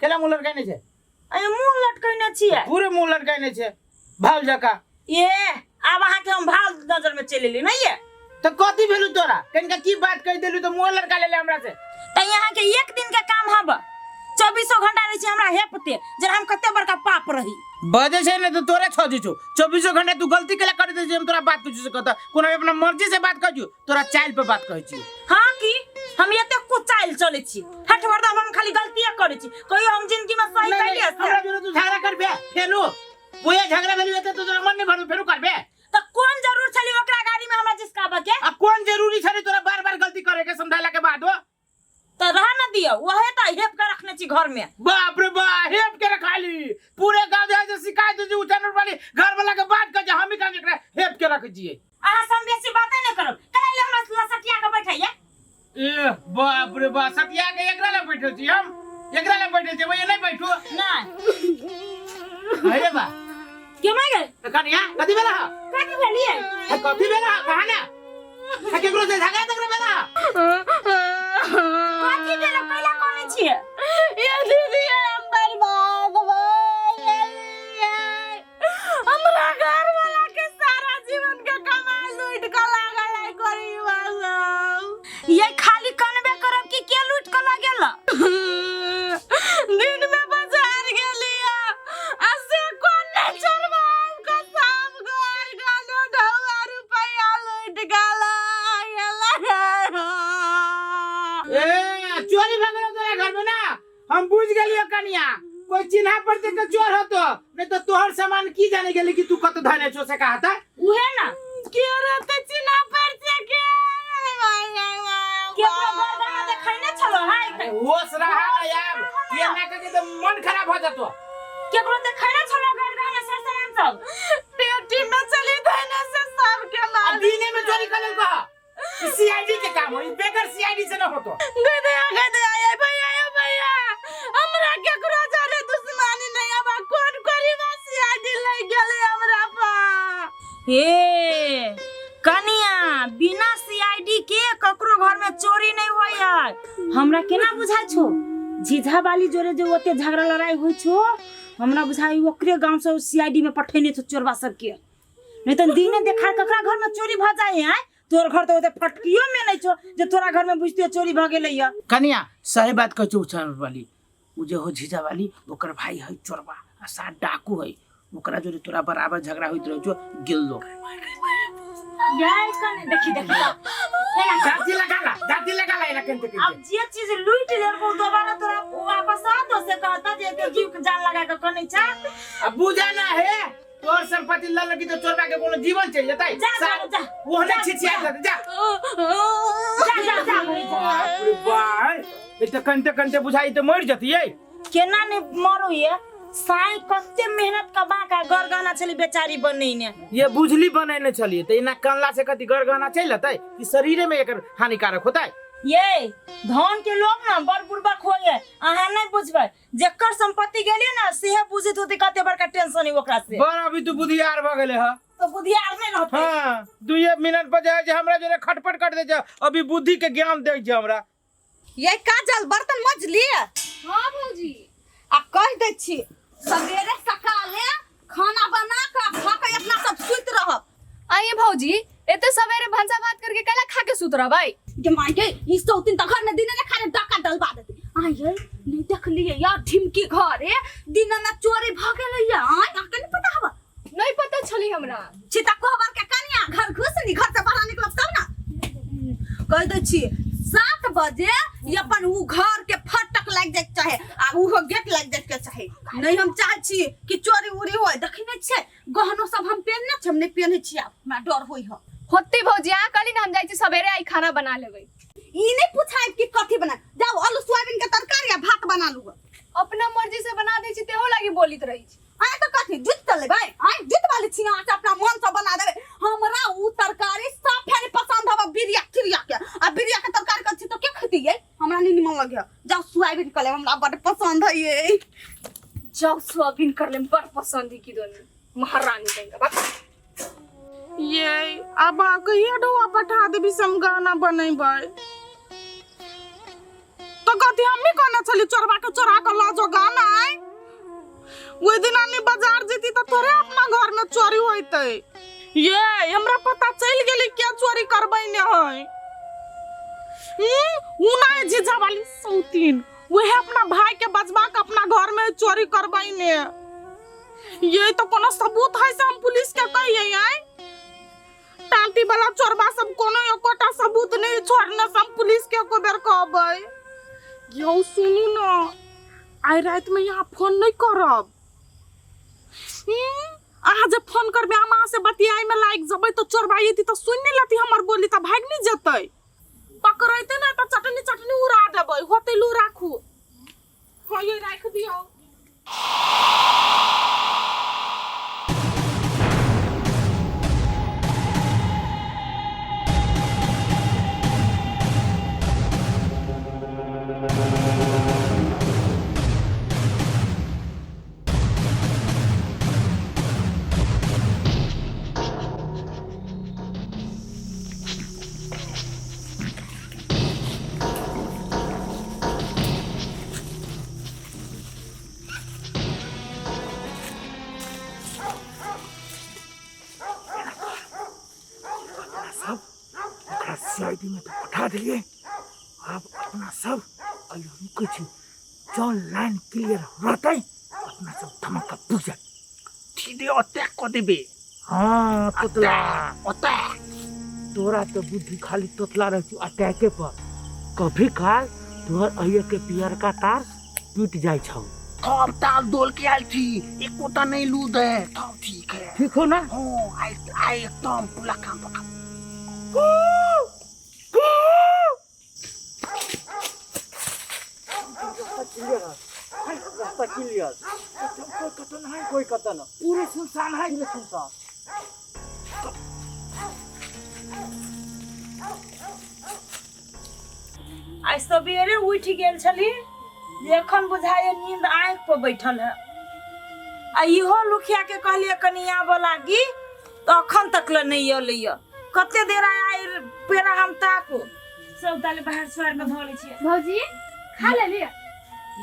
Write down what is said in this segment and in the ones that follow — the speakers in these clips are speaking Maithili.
केला मुँह लटकाने छै? अरे मुँह लटकैने छियै। पूरे मुँह लटकाने छै भाल जका। ए आब अहाँके हम भाल नजर में चलि एली नहीं ये? तऽ कथी भेलू तोरा? कनिका की बात कहि देलू तऽ मुँह लटका लेले हमरा से। तऽ अहाँके एक दिन के काम हब, 24 घंटा रहै छी हमरा हेपते, जे हम कते बड़का पाप रही। बजै छै ने तऽ तोरे छजै छौ। 24 घंटा तू गलती केला कर दै छै। हम तोरा बात कहै छियौ से कतऽ कोनो अपना मर्जी से बात कहै छियौ, तोरा चाइल पे बात कहै छियौ। हाँ की हम एते कुचाइल चलै छी? हट हरदम हम खाली गलतिये करै छी, कहियो हम जिंदगी में सही नहीं, कैलियै नहीं, से? हमरा जोरे तू झगड़ा करबे फेरो? ओहे झगड़ा भेल हेतै तऽ तोरा मन नहि भरल, फेरो करबे? तऽ कोन जरूर छली ओकरा गाड़ी में हमरा जिसकाबऽ के? आ कोन जरूरी छलै तोरा बार बार गलती करे के समझाला के बादो? तऽ रह न दियौ, ओहे तऽ हेप के रखने छी घर में। बाप रे बा, हेप के रखाली। पूरे गांव देहात से शिकायत जे उठान वाली घर वाला के बात कर जे हम ही कहाँ एकरा हेप के रखे छियै। अहाँ सब बेसी बाते नहि करब, काहे ले हमरा सटिया के बैठैया? ए बाप रे बा, सटिया के एकरा ले बैठल छी हम, एकरा ले बैठल छी, भैया नहीं बैठो। नहीं। अरे बा के मार गेल? त कनिया कथी भेला? कथी भेलियै? ह कथी भेला कहा ना? ह केकरो से झगड़ा तगड़ा भेला? कथी भेला कैला कोने छियै? ये दीदी हम बर्बाद भ गेलियै। हमरा घर वाला के सारा जीवन के कमाई लूट के लागल है गरीबा सब। ये खाली कनबे करब कि के लूट के लगेल? दिन में बाजार गेलियै आ से कोन नहीं चोरबा हमको सब घर गानो ढौआ रुपया लूट गेल। ए चोरी भ गेलो तोरा घर में ना? हम बुझ गेलियो कनिया, कोई चिन्हा पड़ते के चोर होतो, नहीं तो तोहर सामान की जाने गेली कि तू कत धने छो से कहा था। उहे ना के रहते चिन्हा पड़ते के के घर गाना देखै ने छलो हाय। होश रहा ना यार, ये ना के तो मन खराब हो जातो। केकरो देखै ने छलो घर गाना सर सामान सब पेटी में चली धने से सब के मार। अब दिने में चोरी कर लेल कहा, सीआईडी के काम हो, बेगर सीआईडी से न होतो। गदया गदया ये भैया ये भैया हमरा केकरो जाने दुश्मनी नहीं, अब कोन करीबा सीआईडी ले गेले हमरा पा। हे कनिया बिना सीआईडी के ककरो घर में चोरी नहीं होय है। हमरा केना बुझाय छो झिझा वाली जोरे जे ओते झगड़ा लड़ाई होय छो, हमरा बुझाय ओकरे गांव से सीआईडी में पठेने छो चोरबा सबके, नहीं तो दिने देखा ककरा घर में चोरी भ जाए है। तोर घर तो ओते फटकियो में नहीं छो जे तोरा घर में बुझते चोरी भ गेलै है। कनिया सही बात कहै छौ उछान वाली, उ जे हो झिझा वाली ओकर भाई है चोरबा आ साथ डाकू है, ओकरा जोरे तोरा बराबर झगड़ा होइत रहै छौ गेलो। गाय कने देखी देखी एना जाति लगा ला, जाति लगा ला एना केनते केनते। अब जे चीज लूट लेलको दोबारा तोरा वापस आ दो से कहता जे एते जीव के जान लगा के कनै छा। अब बुझा ना है तोर संपत्ति ल लगी तो चोरबा के कोनो जीवन चल जतै। जा, जा, जा। ओहने जा, छिछिया जा। जतै, जा। जा, जा, जा, जा। बाप रे बाप, ए त कंते कंते बुझाई त मर जतियै। केना ने मरू ये साई कते मेहनत कमा के गरगहना छली बेचारी बनेने। ये बुझली बनेने छलिए त एना कनला से कथी गरगहना चलि लेतै कि शरीरे में एकर हानिकारक होतै? ये धन के लोग ना बड़ बुड़बक होइए, अहाँ नहीं बुझबै, जेकर संपत्ति गेलिए ना सेहे बुझैत होतै कते बड़का टेंशन है ओकरा से। बड़ अभी तू बुधियार भ गेले ह। तो बुधियार नहीं रहतै। हाँ, 2 मिनट पर जाय छै हमरा जोरे खटपट कर दे छै, अभी बुद्धि के ज्ञान दै छै हमरा। ये काजल बर्तन मज लिए? हाँ भौजी। आ कह दै छी सवेरे सकाले खाना बना के खा के अपना सब सुत रहब। आइए भौजी, एते सवेरे भनसा भात करके कैला खा के सुत रहबै? गे माय गे, ई सौतीन त घर में दिने ने खाने डाका डलवा देते। आइए नहीं देखलिए यार ठिमकी घर ए दिन में चोरी भ गेलै या, आइ अहाँके नहीं पता हवा? नहीं पता छली हमरा। छी त कोहबर के कनिया घर घुसनी घर से बाहर निकलब तब ना। कह दै छी 7 बजे ई अपन उ घर के फटक लागि जाय के चाहे आ उहो गेट लागि जाय के चाहे। नहीं हम चाहे छी कि चोरी उरी होय, देखै नहीं छियै गहनो सब हम पेहनने छी, हम नहीं पेहनै छी आब, हमरा डर होय ह। होती भौजी, अहाँ कहली ना हम जाइ छी सवेरे आई खाना बना लेबै। ई नहीं पूछायब कि कथी बना, जाओ आलू सोयाबीन के तरकारी आ भात बना लू। अपना मर्जी से बना दै छी तेहो लागी बोलित रहै छी। आय तो कथी जुत चले भाई, आय जुत वाली छी अहाँ से अपना मन से बना देबे। हमरा उ तरकारी साफे नहीं पसंद हवा बिरिया तिरिया के, आ बिरिया के तरकारी कथी तो के खतियै, हमरा नहीं निमन लगे। जाओ सोयाबीन कर ले, हमरा बड़ पसंद है ये। जाओ सोयाबीन कर ले, बड़ पसंद है की दोनों महारानी बन बा। ये अब आ कहिया ढोआ पठा देबी सम गाना बनेबै? तो कथी हम्मी कहने छली चोरबा के चोरा के लऽ जो गाना? ओहि दिन आनी बाजार जेती त थोड़े अपना घर में चोरी होइतै। ये हमरा पता चलि गेलै क्या चोरी करबै ने है। उ ना जीजा वाली सौतीन वह अपना भाई के बजबा के अपना घर में चोरी करबै ने। ये तो कोनो सबूत है से हम पुलिस के कहिए आय। टांटी वाला चोरबा सब कोनो एकोटा सबूत नहीं छोड़ने से हम पुलिस के एको बेर कहबै। यौ सुनू न, आइ राति में यहाँ फोन नहीं करब। अहाँ जे फोन करबै हम अहाँ से बतियाइ में लागि जेबै तऽ चोरबा एती तऽ सुनि नहि लेती हमर बोली तऽ भागि नहि जेतै। पकड़ैते ने तऽ चटनी चटनी उड़ा देबै। होतै लू राखू। हाँ ये राखि दियौ। सब ओकरा सीआईडी में तो पठा दिलियै। आब अपना सब अइयो रुकै छी, जँ लाइन क्लियर रहतै अपना सब धमाका बुझ जाय। सीधे अटैक कऽ देबे। हाँ तोतला अटैक। तोरा तो बुद्धि खाली तोतला रहै छौ अटैके पर। कभी काल तोहर अइये के पियरका तार टूटि जाइ छौ। थप ताल डोल के आयल थी, एकोटा नहीं लूद है, थप ठीक है। ठीक हो ना? हाँ, आइ आइ एकदम पूरा काम पका। रास्ता क्लियर, कोई कतन है, कोई कतन पूरे सुनसान है, पूरे सुनसान। आइ सवेरे उठि गेल छली जे एखन बुझाइए नींद आँखि पर बैठल है। आ इहो लुखिया के कहलिए कनि आबऽ लागी तऽ अखन तक ले नहि अयलैए। कते देर आइ पेड़ा हम ताकू सब ताले बाहर सुआर के धऽ लै छियै। भौजी खा लेलियै?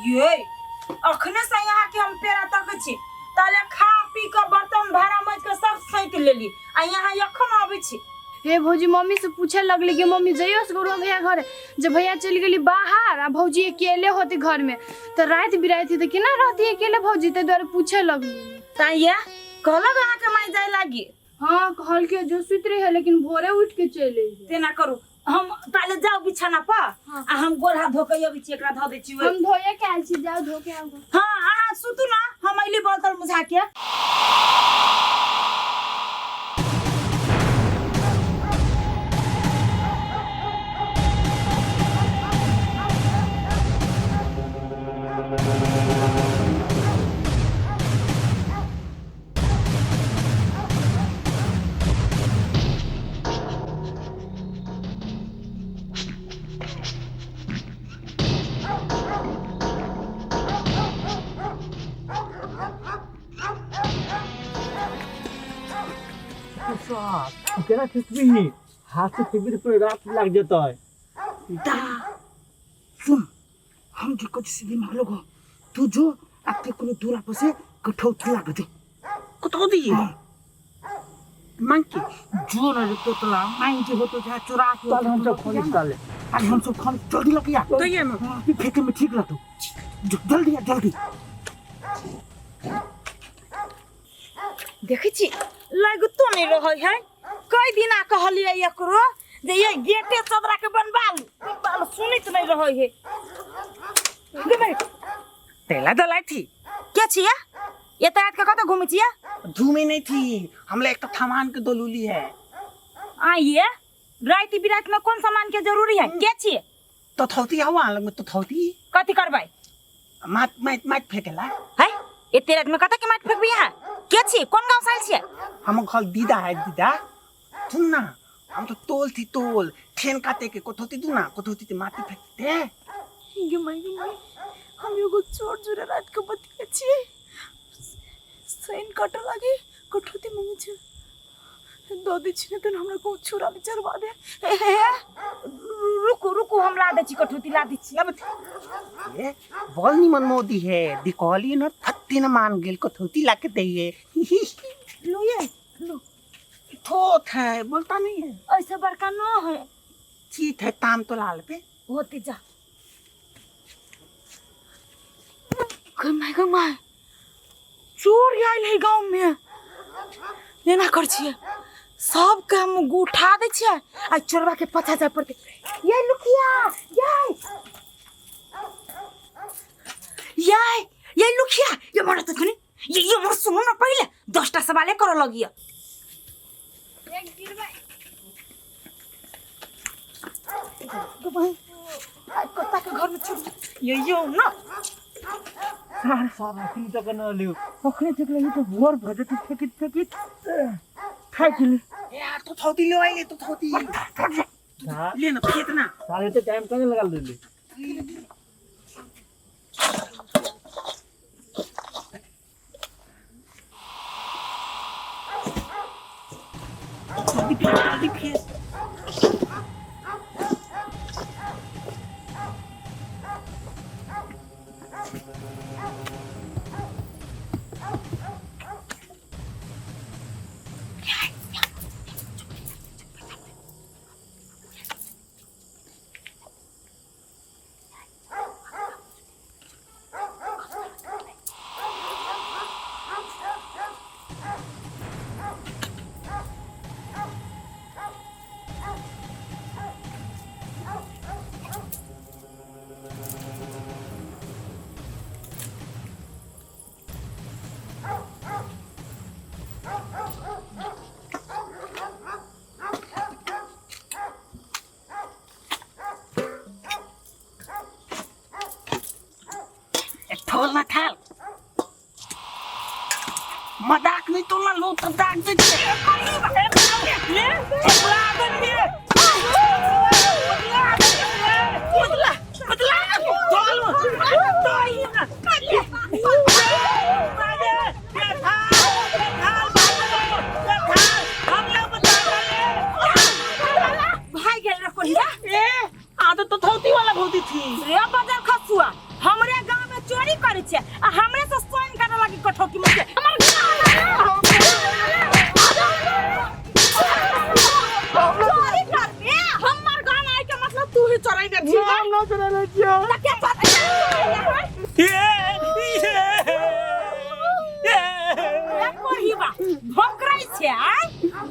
ये अखने से यहाँ के हम पेड़ा तकै छी, ताले खा पी के बर्तन भाड़ा माजि के सब सैंत लेली आ यहाँ एखन अबै छी। हे भौजी मम्मी से पूछे लगली कि मम्मी जइयो से गौरव भैया घर, जब भैया चलि गेली बाहर आ भौजी अकेले होती घर में तो राति बिराति तो केना रहती अकेले भौजी, ताहि दुआरे पूछे लगली। तां ये कहलक अहाँ के माय जाय लागी? हाँ कहलकै जो सुति रहे लेकिन भोरे उठ के चलि अइहे। तेना करू हम ताले जाउ बिछाना पर आ हम गोड़ हाथ धो के अबै छी, एकरा धऽ दै छी ओहि। हम धोए के आयल छी, जाउ धो के आउ। हाँ अहाँ सुतू ना, हम अइली बोतल मुझा के। केना खिचबी? हाथ से खिचबी तऽ पूरे रात लाग जेतै। दा सुन, हम जे कुछ सीधी मांगलो गो तू जो आते कोनो दूरा पर से कठौती लाग जो। कठौती मांग के जो ना रे तोतला मांग के होतो जा चुरा के। चल हम सब खोल निकाल ले। आज हम सब खान जल्दी लग गया तो ये ना फेंके में ठीक रहतो। जल्दी आ जल्दी। देखै छी लगितो नहि रहै है। कई दिना कहलियै एकरो जे ये गेटे चदरा के बनबा लू, बनबा लू, सुनैत नहि रहै है। गे माय। तेला दलाई थी। के छियै? एते रात के कतऽ घूमै छियै? घूमे नहीं थी, हमला एक तो थमान के दलूली है। आ ये राति बिरात में कोन सामान के जरूरी है? के छियै? तो थौती हवा लग में तो थौती। कथी करबै? माट माट माट फेकेला। है एते रात में कतऽ के माट फेकबै अहाँ? के छी? कोन गांव से आयल छियै? हम घर दीदा है दीदा। सुन ना, हम तो तोल थी तोल ठेन काटे के कथौती दू ना कथौती ते माटी फेकते। गे माई गे माई, हम एगो चोर जुरे रात के बतिया छियै। सैन काटे लागे कठौती मंगे छै। दऽ दै छी ने तहन हमरा कहूँ छुरा ले चढ़वा दे। हे, हे, हे, रुकू रुकू, हम ला दै छी, कठौती ला दै छी। अब ए बोल निमन मोदी है दिकौली न थत्ती न मान गेल, कठौती लाके दैये। लो ये लो। थोत है, बोलता नहीं है। ऐसे बड़का न है। चीत है ताम तो लाल पे। होते जा। गै my, गै my, चोर आयल है गाँव में। एना कर छियै, सबके हम उठा दै छियै आ चोरबा के पछा जाय पड़तै। ये लुकिया, ये ये ये लुखिया, ये मरत खनी, ये मोर सुनू ना, पहिले 10टा सवाले करऽ लगिया। कत्ता के घर में छोड़ ये यो ना। सार साहब अखनी तक न लियो, अखनी तक लगी तो भोर भ जेतै, फेकित फेकित थाकि गेली। ए यार तो थौती लो आइले, तो थौती ले ना, फेत ना। सारे तो टाइम कने लगा लेली। जल्दी फेंक, जल्दी फेंक। ठोल ना थाल मदाक नहीं तोला लो तो दाग दे। भाई गेल रे कोहिरा। ए आदत तो थौती वाला भौती थी। रे बजर खसुआ, हमरे गांव में चोरी करे छे आ हमरे से सोन करे लगी कठौती में से। हमर चोरी करबे हमर गांव आइ के मतलब तू ही चोराई ने छी। हम न चोरेले छियै। त के पता रे कोहिबा भोकरै छे आ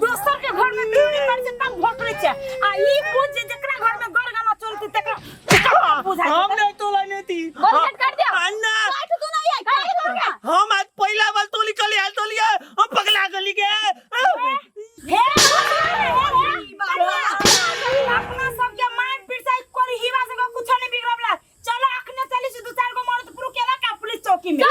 दोसर के घर में चोरी करे छे तब भोकरै छे आ ई पूछ जे जेकरा घर में गरगाना चलती तकरा बुझाइ। हम नहीं तोला नहीं थी। बंद कर दे। अन्ना काट तू नहीं आई, काट तू ना। हम आज पहला बार तोली कली आयल तोलिया, हम पगला गली के। हे अपना सबके मार पीट से कोरी हिवा से कुछो नहीं बिगड़बला। चलो अखने चली छी, दू चार गो मरद पुरु केला का पुलिस चौकी में।